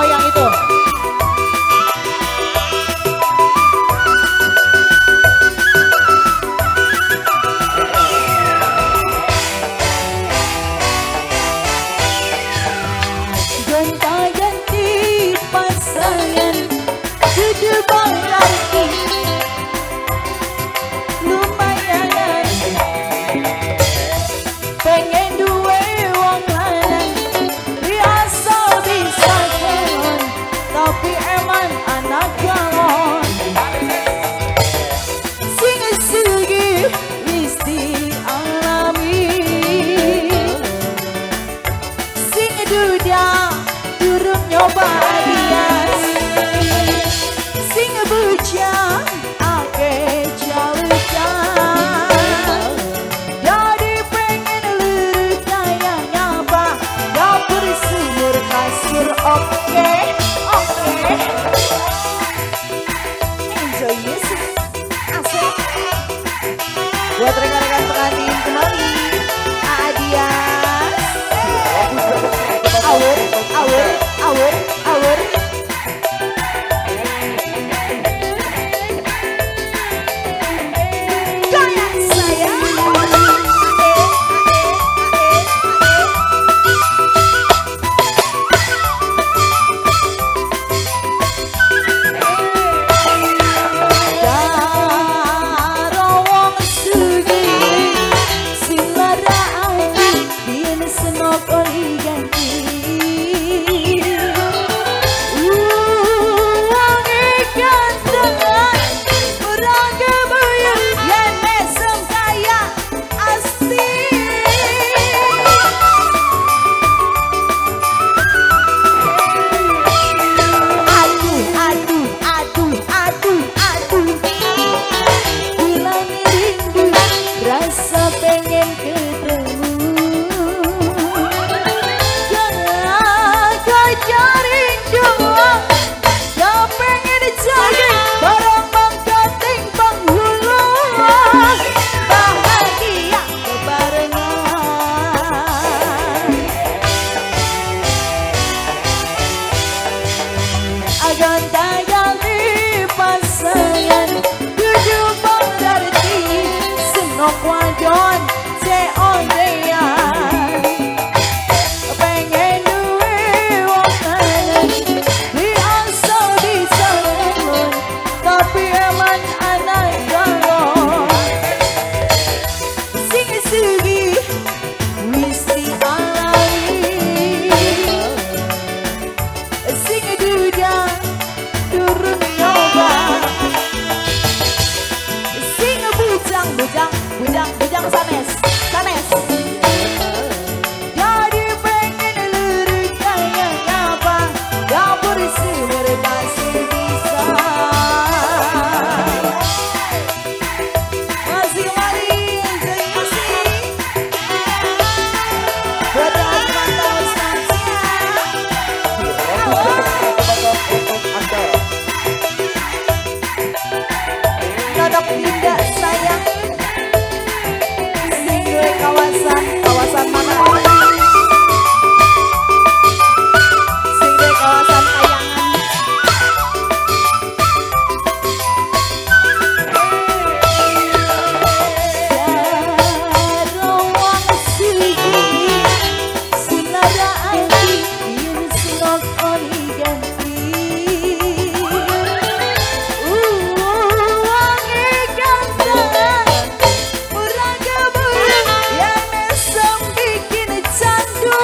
Oh, yang itu. Gonta-ganti pasangan judul berarti lumayan pengen duwe wong lanang biasa bisa kelon tapi eman anak galon sing sugih wis dialami sing duda durung nyoba bias sing bujang akeh jalukan jadi pengen luru kaya nyapa dapur sumur kasur oke oke enjoy music asik buat rekan-rekan pengantin kembali Adias awur awur awur awur. Goyang sayang. Karo wong sugih sing lara ati biyen senok oli ganti. Wonge ganteng ora kebuyut yen mesem kaya asti. Aduh aduh aduh aduh aduh bila rindu rasa pengen ketemu. Gak rindu gak pengen jadi barang mangkating penghulu bahagia bebarengan. Gonta-ganti pasangan dudu berarti senok wadon COD-an pengen duwe wong lanang biasa bisa ngelon tapi eman anak galon sing sugih wis dialami sing duda durung nyoba sing bujang bujang bujang bujang sanes sanes jadi pengen luru kaya ngapa dapur sumur masih bisa. Masih kembali enjoy music buat yang lagi mantau selamat siang. Anda. Nodok tindak sayang sing duwe kawasan kawasan mana sing duwe kawasan kayangan. Karo wong sugih sing lara ati yen senok oli ganti. Wonge ganteng ora keburu yen mesem bikin candu.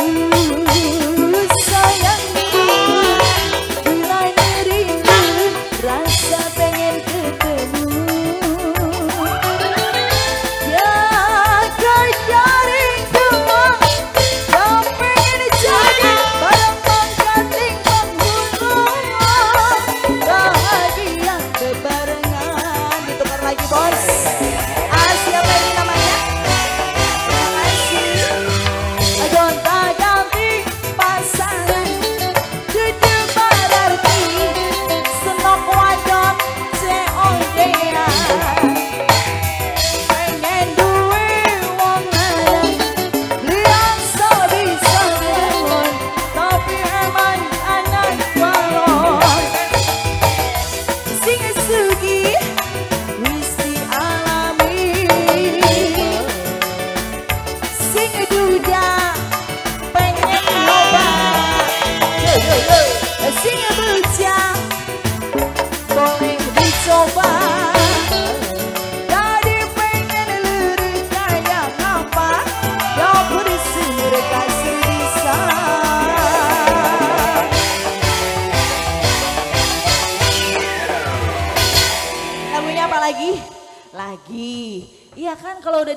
Duh sayangku bila rindu rasa pengen ketemu. Ya rindu gak pengen jadi barang mangkating penghulu bahagia bebarengan. Ditukar lagi bos. Ah, siapa ini namanya? Terima kasih. Gonta-ganti pasangan dudu berarti senok wadon COD-an pengen Apa lagi? Lagi. Iya kan kalau udah